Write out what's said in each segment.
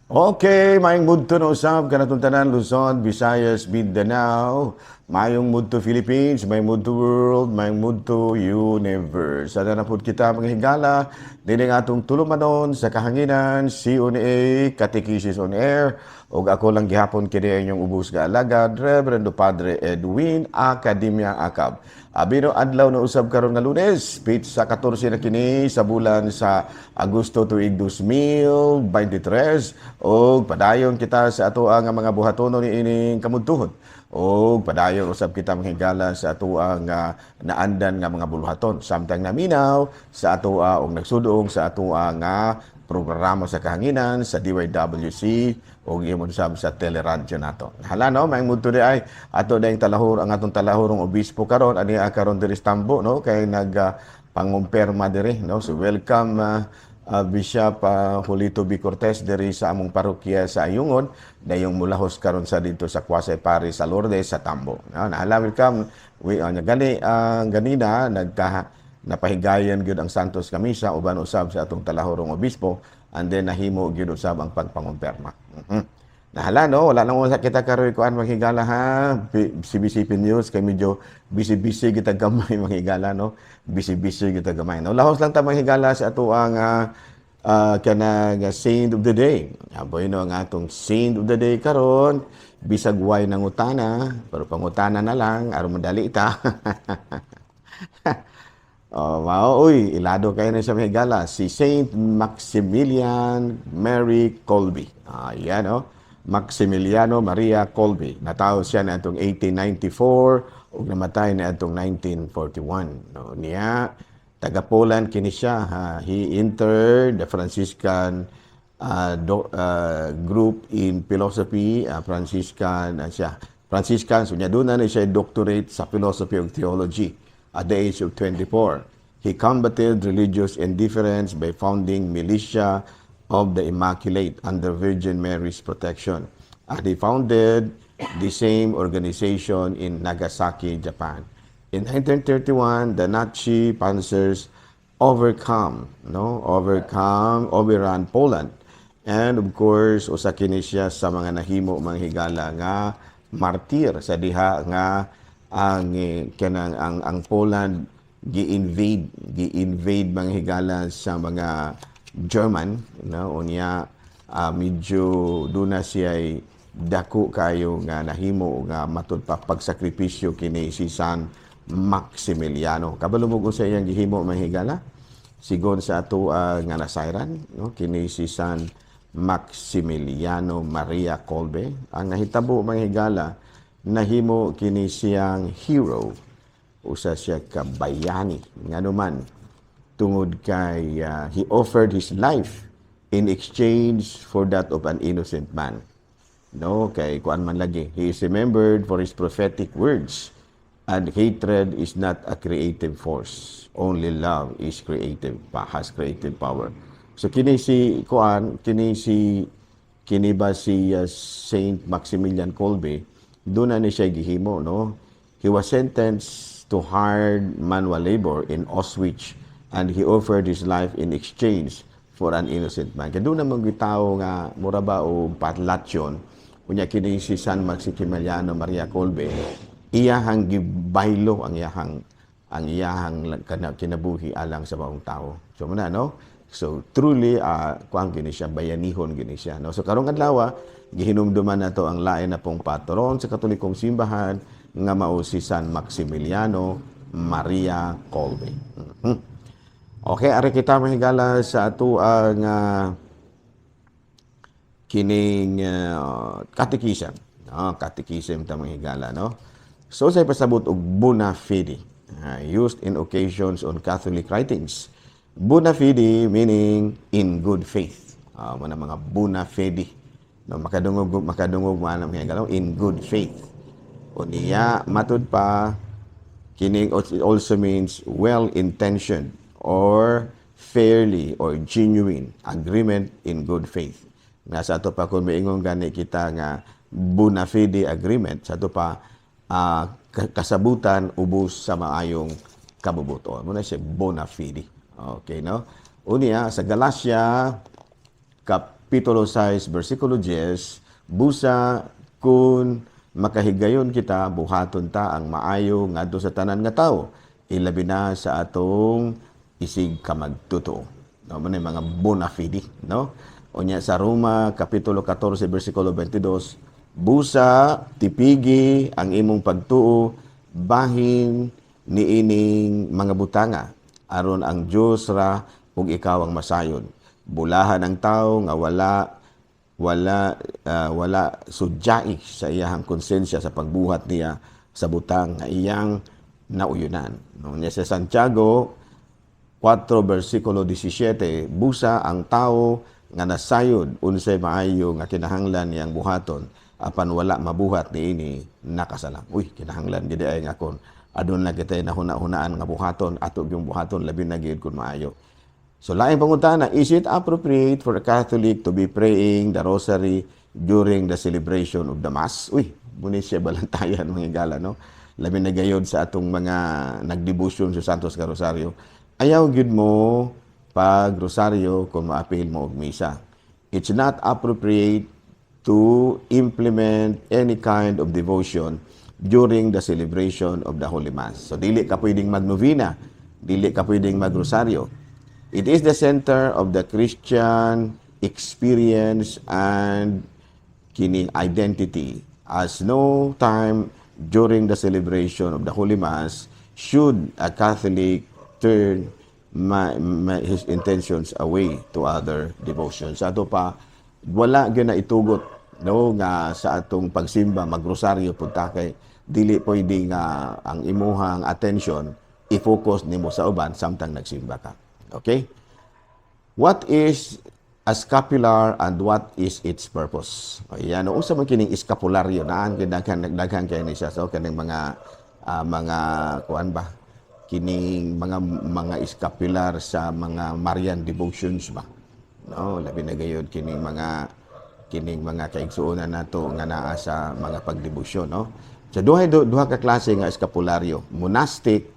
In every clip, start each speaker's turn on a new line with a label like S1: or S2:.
S1: Okay, maayong mudto na usab kanatong tanan, Luzon, Visayas, Mindanao, maayong mudto Philippines, maayong mudto world, maayong mudto universe. Sana na pud kita, mga higala, dinhi atong tulumanon sa kahanginan, CONA, Catechesis on Air, ug ako lang gihapon kini inyong ubos nga alagad, Reverendo Padre Edwin Academia Acab. Abino adlaw na usab karon nga Lunes, petsa 14 na kini sa bulan sa Agosto tuig 2023, ug padayon kita sa ato ang mga buhatonon niining kamudtuhon. Ug padayon usab kita, mga higala, sa ato ang naandan nga mga buluhaton samtang naminaw sa ato og nagsudoong sa ato nga programa sa kahanginan sa DYWC ug imon sab sa teleradyo nato. Hala no, may mudto di ay ato dayong talahur ang atong talahurong obispo karon ani karon diri sa Tambo, no, kay nag pangumpirma diri, no. So welcome, Bishop Julito B. Cortez diri sa among parokya sa Ayungon, dayong mulahos karon sa dito sa Quasi Parish sa Lourdes sa Tambo. No, nahala, welcome. We gani ganina nagka napahigayon gyud ang Santos nga Misa uban usab sa atong talahurong obispo, and then nahimo gyud usab ang pagpangumpirma. Nahala no, wala nang usa kita karoy kuan, mga higala, ha. CBCP News kay medyo busy-busy kita gamay, mga higala, no. Busy-busy kita gamay. No, lahos lang ta, mga higala, sa ato ang kanang saint of the day. Aboy no, ang atong saint of the day karon bisag way nangutana, pero pangutana na lang aron madali ta. Oh, mao, uy, ilado kayo na sa mga higala. Si Saint Maximilian Mary Kolbe. Ah, yan, oh. Maximiliano Maria Kolbe. Natawo siya na itong 1894 ug namatay na itong 1941. No, niya, taga Poland kini siya. Ha. He entered the Franciscan group in philosophy, Franciscan siya. Franciscan, so niya doon na siya doctorate sa philosophy of theology at the age of 24. He combated religious indifference by founding Militia of the Immaculate under Virgin Mary's protection. And he founded the same organization in Nagasaki, Japan. In 1931, the Nazi panzers overcome, no, overcome, overrun Poland. And of course, usa kini siya sa mga nahimo, mga higala, nga martir sa diha nga ang kanang ang Poland gi-invade, mga higala, sa mga German, no. Unya medyo duna siya dako kayo nga nahimo nga matud pa pagsakripisyo kini si San Maximiliano. Kabalo mo kung sa iyang gihimo, mga higala? Sigon sa ato nga nasayran, no, kini si San Maximiliano Maria Kolbe, ang nahitabo, mga higala, nahimo kini siyang hero, usa siya ka bayani, nganuman tungod kay he offered his life in exchange for that of an innocent man, no, kay kuan man lagi. He is remembered for his prophetic words and "Hatred is not a creative force, only love is creative, has creative power." So kini si kuan kini si kini ba si Saint Maximilian Kolbe, doon na ni siya gihimo, no. He was sentenced to hard manual labor in Auschwitz and he offered his life in exchange for an innocent man. Kaya doon naman tao nga mura ba o patlatyon. Unya kini si San Maximiliano Maria Kolbe, iyahang gibaylo ang iyahang kinabuhi alang sa maong tao. So muna, no? So truly kuan kini siya, bayanihon kini siya, no. So karong adlaw gihinumduman nato ang lain na pong patron sa Katolikong simbahan nga mao si San Maximiliano Maria Kolbe. Okay, ari kita, mga higala, sa ato ang kining catechism. No, catechism ta, mga higala, no. So sa pasabot og bona fide, used in occasions on Catholic writings. Bona fide meaning in good faith. Mga mga bona fide. No, makadungog makadungog man, mga higala, in good faith. Unya matud pa kining it also means well-intentioned or fairly or genuine agreement in good faith. Nga sa ato pa kung miingon gani kita nga bona fide agreement, sa ato pa kasabutan ubos sa maayong kabubuton. Muna siya bona fide. Okay, no? Unya sa Galatia kapitulo kapitulo 6 bersikulo 10, busa kung makahigayon kita, buhaton ta ang maayo ngadto sa tanan nga tawo, ilabi na sa atong isig kamagtutuo. No, man mga bona fide, no? Unya sa Roma kapitulo 14 bersikulo 22, busa tipigi ang imong pagtuo bahin niining mga butanga aron ang Dios ra ug ikaw ang masayon. Bulahan ang tao nga wala sudyai sa iyang konsensya sa pagbuhat niya sa butang nga iyang nauyunan. No, niya sa Santiago 4 versikulo 17, busa ang tao nga nasayod unsay maayo nga kinahanglan niyang buhaton apan wala mabuhat niini, nakasala. Uy, kinahanglan gid ay nga kon adun na kita nahuna-hunaan nga buhaton, ato gyung buhaton, labi na gyud kun maayo. So laing pangutana, is it appropriate for a Catholic to be praying the rosary during the celebration of the Mass? Uy, muni siya balantayan, mga higala, no? Labi na gayod sa atong mga nagdebosyon sa Santos nga Rosario. Ayaw gyud mo pag rosaryo kung maapil mo og misa. It's not appropriate to implement any kind of devotion during the celebration of the Holy Mass. So dili ka pwedeng magnovena, dili ka pwedeng magrosaryo. It is the center of the Christian experience and kining identity, as no time during the celebration of the Holy Mass should a Catholic turn his intentions away to other devotions. Sa ato pa, wala gyud na itugot, no, nga sa atong pagsimba magrosaryo pud ta kay dili pwede nga ang imuhang attention i-focus nimo sa uban samtang nagsimba ka. Okay? What is a scapular and what is its purpose? Ayan, no, unsa man kining escapularyo? Naan kay daghan, daghan kay ni siya. So kaning mga kuan ba? Kining mga scapular sa mga Marian devotions ba? No, labi na gayud kining mga kaigsuonan nato nga naa sa mga pagdebosyon, no? So duha ka klase nga escapularyo, monastic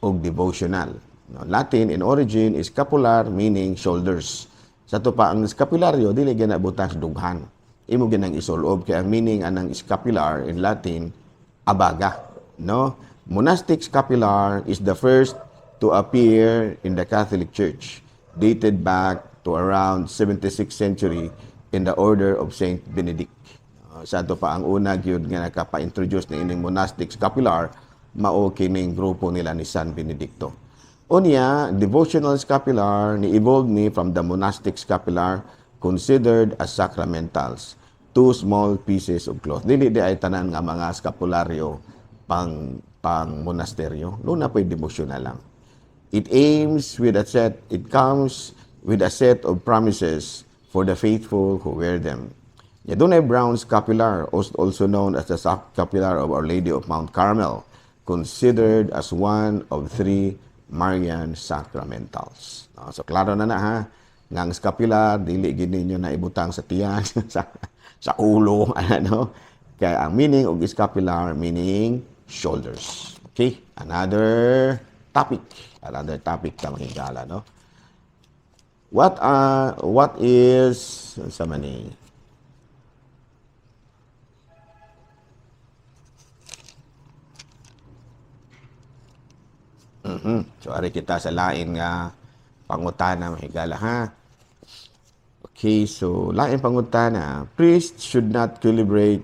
S1: ug devotional. No, Latin in origin is scapular, meaning shoulders. Sa ato pa, ang scapularyo dili gyud na butang sa dughan. Imo gyud nang isulob kay ang meaning anang scapular in Latin, abaga, no? Monastic scapular is the first to appear in the Catholic Church, dated back to around 76th century in the Order of Saint Benedict. Sa ato pa, ang una gyud nga nakapa-introduce ni ining monastic scapular mao kining grupo nila ni San Benedicto. Unya, devotional scapular ni evolved ni from the monastic scapular, considered as sacramentals, two small pieces of cloth. Dili di ay tanan nga mga scapularyo pang monasteryo. Duna po'y devotional lang. It comes with a set of promises for the faithful who wear them. Ya dunay brown scapular, also known as the scapular of Our Lady of Mount Carmel, considered as one of three Marian sacramentals. No, so klaro na na ha, nga ang scapular dili gid ninyo na ibutang sa tiyan, sa ulo, ano. Kaya ang meaning og scapular, meaning shoulders. Okay, another topic. Another topic ta, mga higala, no? What is sa mani? So ari kita sa lain nga pangutana, mga higala, ha. Okay, so lain pangutana, priests should not celebrate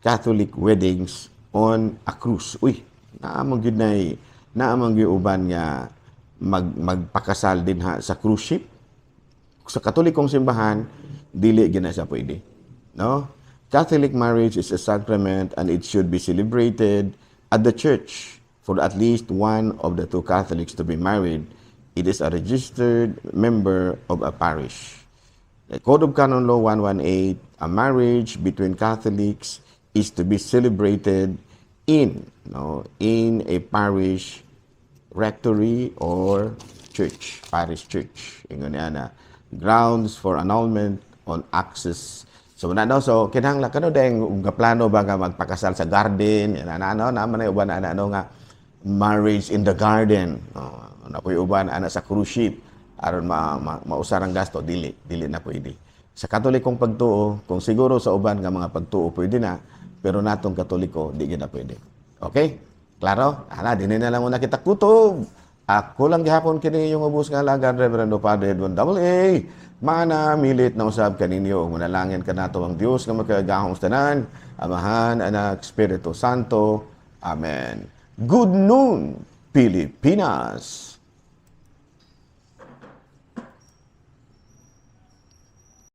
S1: Catholic weddings on a cruise. Uy, naa man gyud uban nga magpakasal din ha sa cruise ship. Sa Katolikong simbahan, dili gyud na siya pwede. No? Catholic marriage is a sacrament and it should be celebrated at the church. For at least one of the two Catholics to be married, it is a registered member of a parish. The Code of Canon Law 118, a marriage between Catholics is to be celebrated in, no, in a parish rectory or church, parish church. Ingon niya na grounds for annulment on access. So na, no, so kinahanglan kano dayong nga plano ba nga magpakasal sa garden, yan ana, ano, naa man ay uban ana, ano, nga marriage in the garden. Oh, na po'y uban ana sa cruise ship aron ma, ma, mausar ang gasto, dili na pwede. Sa Katolikong pagtuo, kung siguro sa uban nga mga pagtuo pwede na, pero natong Katoliko, di gid na pwede. Okay? Klaro? Ana, dinhi na lang muna kita kutob. Ako lang gihapon kini inyong ubos nga alagad, Reverendo Padre Edwin Double A. Mana milit na usab kaninyo, manalangin kanato ang Dios nga makagagahom sa tanan, Amahan, Anak, Espiritu Santo. Amen. Good noon, Pilipinas.